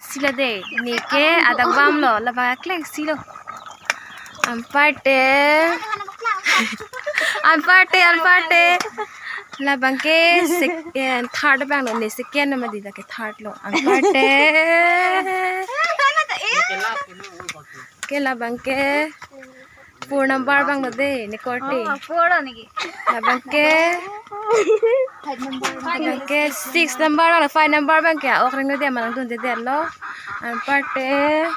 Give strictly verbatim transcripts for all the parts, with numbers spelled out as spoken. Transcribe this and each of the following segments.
Sila de, neke adak bamlo, labang akleng silo. Anparte. Anparte, anparte. Labang ke second, third bang lo, ne second nama di lake third lo. Anparte. Ke labang ke four number bang lo de, ne korte. Oh, four lo niki. Labang ke, labang ke six number bang lo, five number bang ke. Ok reng lo de, manang dun de de lo. Anparte.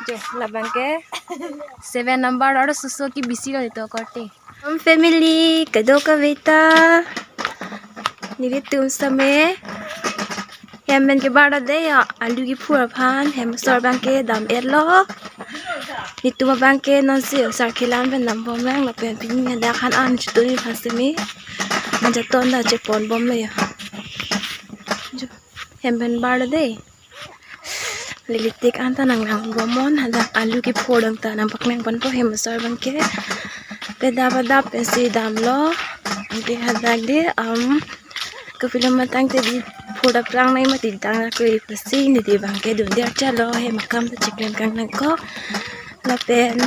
Jo, labang ke seven number lo, suso ke bisi lo ito korte. Om family, kado kave ta. Nelitum same. Hem pen kebar lo de ya, alu kephur aphan, hem asor bang ke dam-et lo. Nelitum abang ke non si sarkhilan pen dam bom lang lapen pini hadak han an chituni aphan seme. Manjaton ta chepon bom lo ya. Jo, hem pen bar lo de. Lilitik an ta nanglang bomnon, hadak alu kephur dang ta nangpaklang ponpo hem asor bang ke. Pedap adap pensi damlo. Anke hadak de, um, kopilo matang te di phur daplang nai mati tang na koi pasi ne di bang ke dun der chalo hem akam ta chiklen kang nangkok. Lapen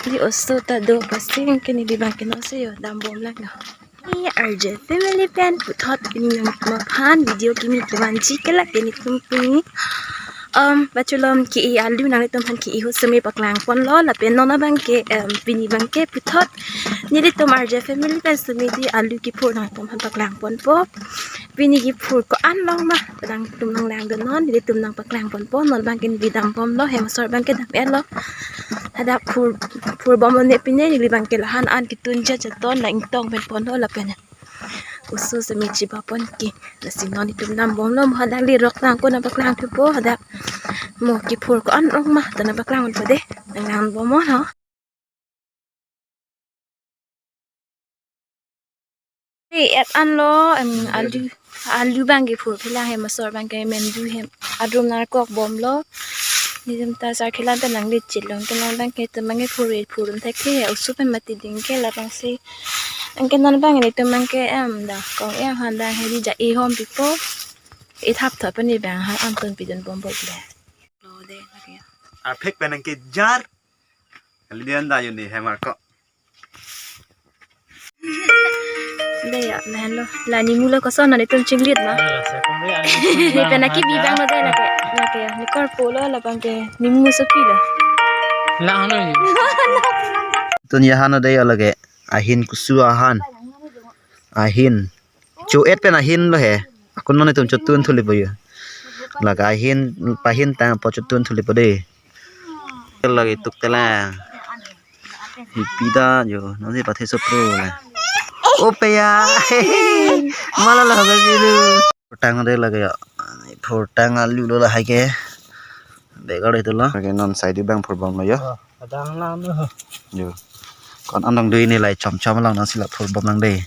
di oso ta do pasi anke ne di bang ke non si yo dam bom lang lo. Ni R J family pen puthot pini nangtum aphan video kimi kevanji ke lake nelitum pini, um, pachelom ke-e alu nanglitum aphan ke-e ahut seme paklang ponlo lapen non abang ke, um, pini bang ke puthot nelitum R J family pen seme di alu kephur nangtum aphan paklang ponpo. Pini kephur ko-an long ma nangtum nanglang dun non, nelitum nangpaklang ponpo. Non bang ke neli dam bomlo, hem asor bang ke dam-et lo. Hadak phur, phur bomlo ne pine, neli bang ke lahan an ketun ja jaton nang ingtong pen ponlo lapen oso seme chiba pon ke. Lasi non nelitum dam bomlo, mo hadak lirok tang ko nangpaklang thupo, hadak mo kephur ko-an long ma ta nangpaklang ponpo de, nanglang bomnon ho. Eh, et an lo, em, alu, alu bang kephur phelang hem asor bang ke mendu hem adrum nangkok bomlo. Nelitum ta sarkhilan ta nanglit chit long ke non bang ke itum bang ke phur, phur dun thekthe he, oso pen mati ding ke labang si. Anke non bang nelitum bang ke em da kong em han dang he di ja-e hom pipo. Ethap thap pen bang han an ton pidun bompo le. Lo de lake. Arphek pen nangkejar. Kali dia anda yun ni hemar ko. De ya, lahenlo. La nimu lo koson na itum chinglit na. Ni pen aki bi bang lo de lake, lake ya. Ne korpo lo labang ke nimu sopi lo. La ano ni. Tun ya han lo de ya lake. Ahin kusu ahan. Ahin. Cho-et pen ahin lo he. Akun non itum chotun thuli po yo. Lake ahin, pahin tangpo chotun thuli po de. Lake tuk telang. Ipi ta jo, non si pathe sopro le. O pe ya. Mala lo ga jilu. Phurtang de lake ya. Phurtang alu lo lahai ke. Begar itu lo. Lake non side bang phur bomlo ya. Oh, adang lang no. Yo. Kon andong dui ni lai chom chom lang non si la phur bom lang de.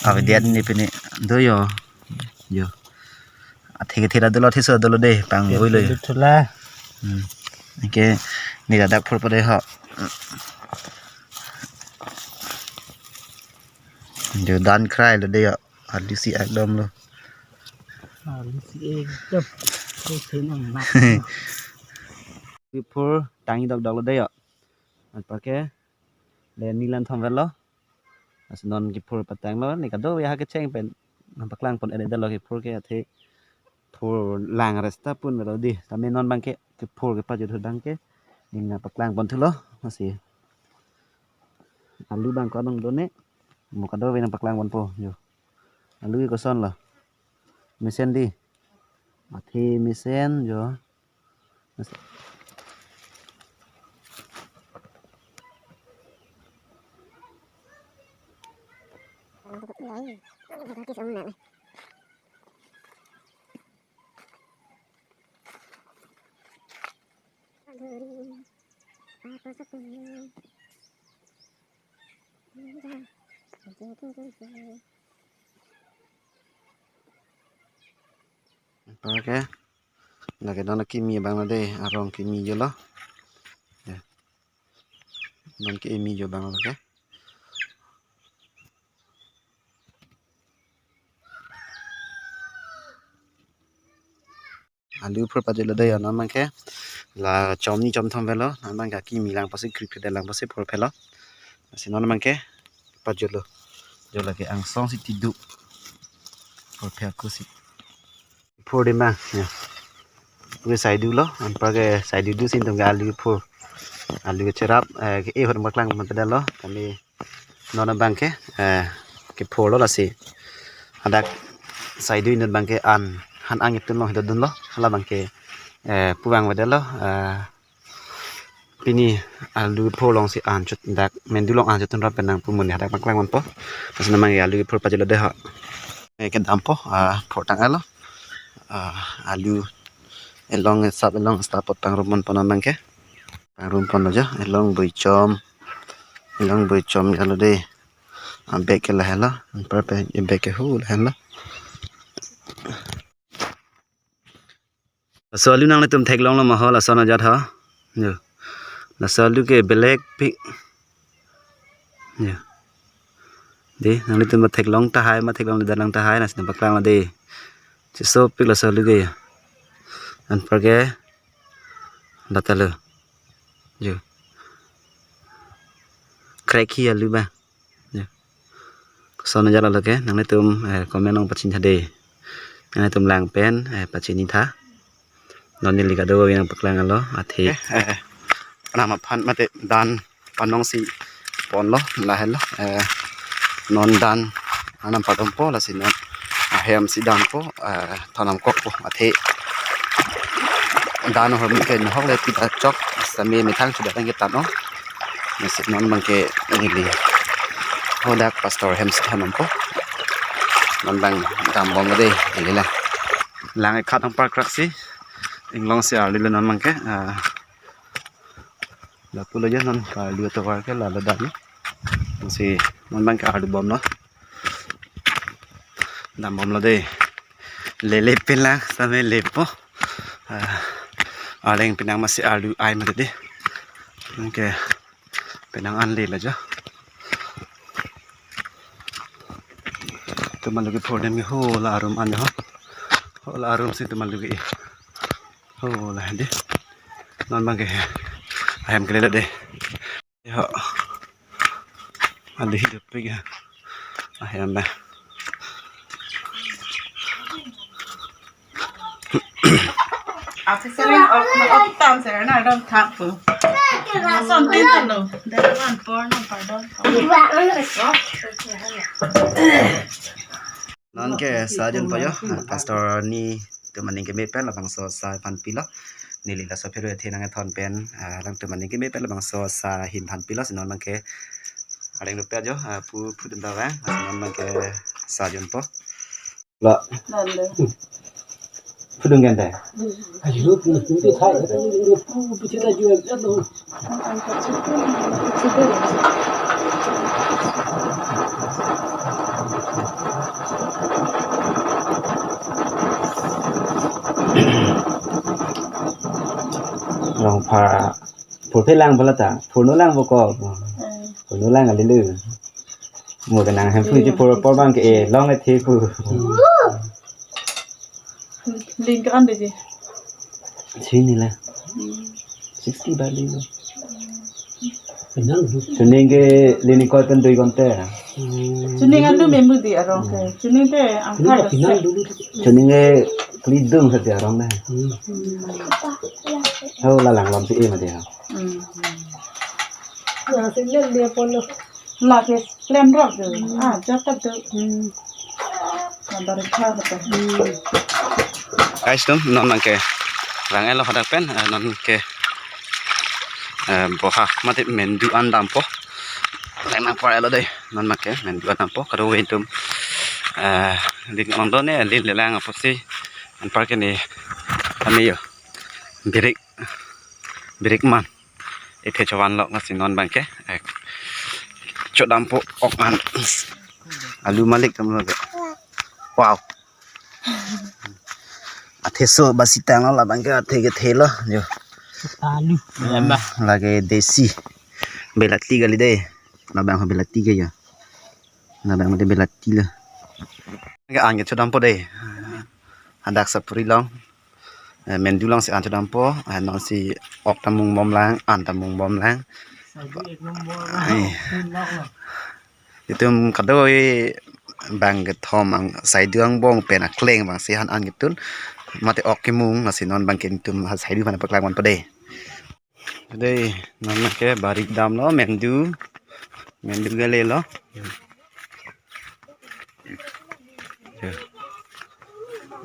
Avi diat ni pini do yo. Yo. Athe ke thira dolo thiso dolo de pang voi lo. Thula. Hmm. Anke ne ladak phur pade ho. Jo dan krai lo de yo. Alu si ekdom lo. Alu si ekdom. Ko se nang nak. Phur tangi dok dok lo de yo. Anparke. Le nilan thom velo. Lasi non kephur patanglo, ne kadokave ha kecheng pen nangpaklang pon-et lo kephur ke athe phur lang resta pun velo di. Tame non bang ke kephur kepajut ahut bang ke ne nangpaklang pon thulo, lasi alu bang ko anong do ne, mo kadokave nangpaklang ponpo jo. Alu ke koson lo. Mesen di. Athe mesen jo. Oke. Lake non kimi bang lo de, arong kimi jo lo. Ya. Non kimi jo bang lo ke. Alu phur pajutlo dei, non abangke la chomni chomthom avelo, non abangke akimi lang pusi kri kri lang pusi phur avelo. Lasi non abangke pajutlo. Jo lake angsong si tidu. Phur phe ako si. Phur dei ma, ya. Pure saidulo, anparke saidudu si netum ke alu phur. Alu cherap, eh, ke-e ahut paklang man pedalo, kami non abangke, eh, kephurlo lasi. Hadak saidu inut abangke an, han angip tunlo, hido dunlo, hala abangke, eh, puvang pedalo, eh, pini alu phur along si an chot dak, mendu along an chot tun rap penang pu amonit hadak paklang manpo. Lasi non abangke alu phur pajutlo dei ho. Eh, kedampo, ah, phur tanglo. Ah, alu elong sap elong stapot pangrum ponpo non abangke. Pangrum ponlo jo, elong bui chom. Elong bui chom jalo dei. Ah, bag ke lahelo, anparpe bag ke hu lahelo. Laso alu nanglitum theklonglo ma ho, lason ajat ho. Jo. Laso alu ke belek pik. Jo. Dei, nanglitum ma theklong tahai, ma theklongle dan lang tahai, lasi netum paklanglo dei. Chesopik laso alu ke. Anparke. Datalo. Jo. Krek hi alu ba. Ya. Koson ajat lo ke, nanglitum, eh, comment along pachini tha dei. Nanglitum lang pen, eh, pachini tha. Non neli kadokave nangpaklanglo, athe. Eh, eh, eh. Anam aphan mate dan anong si ponlo, lahelo, eh, non dan anam padompo, lasi non ahem si danpo, eh, thanam kokpo, athe. Dan ahormu ke nohok le pita chok, sami methang sudah kan kita no. Lasi non abangke neli hadak pastor ahem si thanampo. Non abang dambomlo dei, neli la. Lang ekhat nangparkrak si. Inglong si arlilo non abangke. Ah. Lapulo jo non ka alu atovar ke lalo dam. Si non abangke alu bomlo. Dambomlo dei. Lele penang same lepo. Ah, arleng penang masi alu ai mati dei. Oke. Penang an lelo jo. Netum alu ke phur dem ke ho la arum an ho. Ho la arum si netum alu ke. Ho la dei. Non abangke. Ahem kelelo dei. Ya. Ada hidup lagi. Ah, ya, Mbak. Aku sering op-, op tam sering na dong tap po. Son tin lo. Dari wan por no pardon. Non ke sa junpo jo, ah, pastor netum aning keme pen labangso sa aphan pilo. Neli laso phiro ethe nangkethon pen, ah, alangtum aning keme pen labangso sa ahin aphan pilo, si non abangke areng rupiah jo, ah, pu, pu dun ta vang, ah, si non abangke sa junpo. Lo. Nande. Pudung kan dei. Ayo, pudung, pudung, pudung, pudung, pudung, pudung, pudung, pudung. Rong pha, phur phe lang bala ta, phurno lang boko. Hmm. Phurno lang alele. Mo kanang hem phu ji phur apor abangke, eh, long ethe phu. Ling ke an dei ji. Sini la. Hmm. Sixty ba lelo. Penang du. Chuning ke lini koi pen dui gonte. Hmm. Chuning an du memu dei arong ke. Chuning te ang Chuning ka penang du. Chuning ke klidung sa dei arong dei. Hmm. Oh, la lang lom si e ma dei. Hmm. Ya, si le le polo. Lake klem rok do. Hmm. Ah, jat ta do. Hmm. Nabar kha kata. Hmm. Guys, netum non abangke rang elo hadak pen, eh, non ke, eh, boha mate mendu an dampo. Lang nangpar elo dei, non abangke mendu an dampo. Kadokave netum, eh, ling ong do ne, ling lelang apotsi anparke ne kami jo. Birik, birik man. Ethe chovan lok lasi non abangke. Eh, chodampo ok an. Alu malik tum lo ke. Wow. Athe so basi tanglo labangke athe kethe lo jo. Alu. Lamba. Lake desi. Belati kali dei. Labang ho belati ke jo. Labang mate belati lo. Ke an ke chodampo dei. Hadak sapuri along. Eh, mendu along si an chodampo, eh, non si ok ta mungbom lang, an ta mungbom lang. Ai. Itum kadoi bang kethom ang saidu angbong pen akleng abang si han an ketun. Mate ok kemung, lasi non abang ke itum ha saidu aphan paklang ponpo dei. Dei, non ke bari damlo, mendu. Mendu gale lo.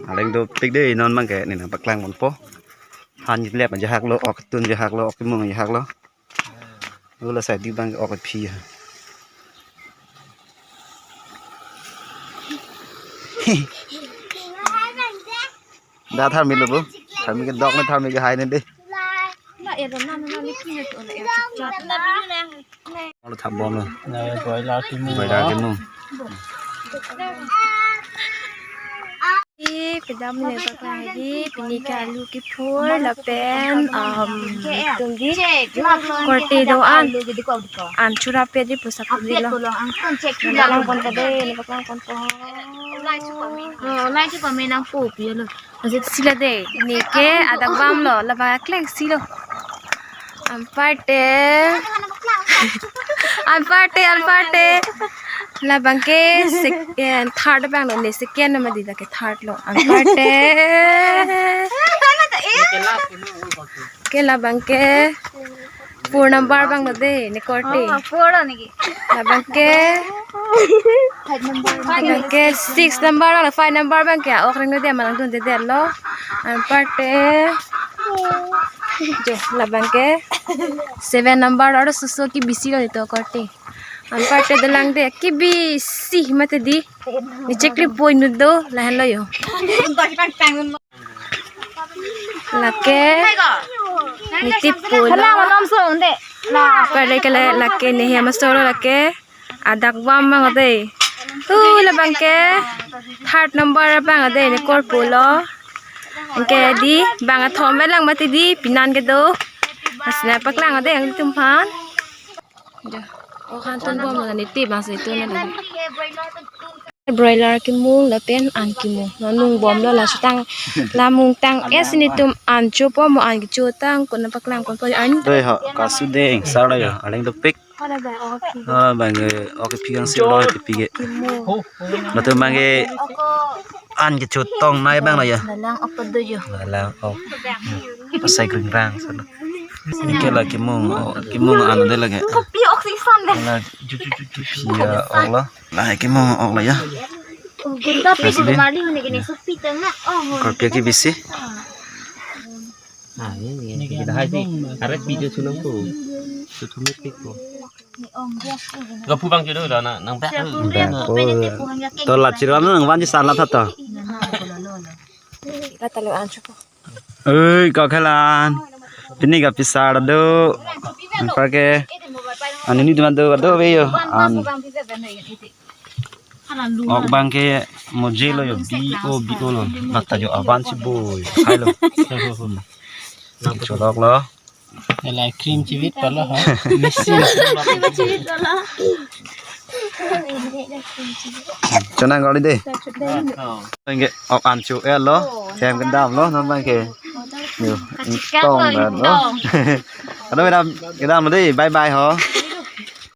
Aleng dopik dei, non abang ke neli paklang ponpo. Han lep ajahak lo, ok tun ajahak lo, ok kemung ajahak lo. Ula saidu abang ke ok aphi. Dak tharmi lo bo. Tharmi kedok ne, tharmi kehai ne dei. Olo thap bom lo. Nai, broiler kemung. Broiler kemung. Di, kedam ne paklang di, pini ke alu kephur, lapen, um, itum di, korte do-an. An chura pe di pusap di lo. Lang pon ka dei, lang pon po. Oh, lang si pame nangpo pi lo. Asit sila dei, neke adak bam lo, labang akleng si lo. Anparte, anparte, anparte. Labang ke sec-, eh, third abang lo, ne second nama di lake third lo. Anparte. Ke labang ke four number abang lo dei, ne korte. Oh, four lo niki. Labang ke, labang ke six number abang lo, five number abang ke ok reng lo dei, manang dun dei lo. Anparte. Jo, labang ke seven number aro suso ke bisi lo ito korte. Anparte dolang dei, ke bisi mate di. Ni chekli poi nu do, lahen lo jo. Lake, nitip pulo. Pale kele lake nehe masolo lake. Adak bam abang dei. Tu labang ke third number abang dei, ne kor pulo. Anke di bang athom ve lang mati di pinan kedo. Asna paklang dei ang tumphan. Jo, o khan tun bom la nitip abang si tun na. Broiler kemung lapen an kemung. Non mungbom lo, la chutang, la mungtang es nelitum an chopo mo, an kecho tang, kona paklang ponpo an. Dei ho, kasu deng, sar lo jo, aleng dopik. Pada ba, ok. Ah, bang, eh, ok, pi gang si lo, pi ge. Kemung. Latum bang ke an kecho tongnei abang lo jo. Dalang ok do jo. Dalang ok. Pasai kring rang, sar lo. Anke la kemung, ok, kemung an dei lake. Kopi ok si san dei. La, ju, ju, ju, ju, pia ok lo. La kemung ok lo jo. Oh, gunda pi President. Gumali huni gini supi tengah. Oh, huni. Kopi ke bisi. Ah, ini, ini kita hai si. Karet video sunung tu. Tutumit ko. Gapu bang jodoh dah nak nang bak. Bang ko. To la chiran nangvan ji salat ha to. Kita talo an chopo. Oi, kok helan. Pini ka pisar do. Anpar ke. An nelitum do do ve jo. An. Ok bang ke moje lo jo. B O B O lo. Bata jo aban si boi. Hai lo. Cholok lo. Ela cream chivit palo ha. Misi. Chonang kali dei. Anke ok an cho-et lo. Hem kedam lo non bang ke. Jo, tong dan lo. Ado kedam, kedam lo dei. Bye bye ho.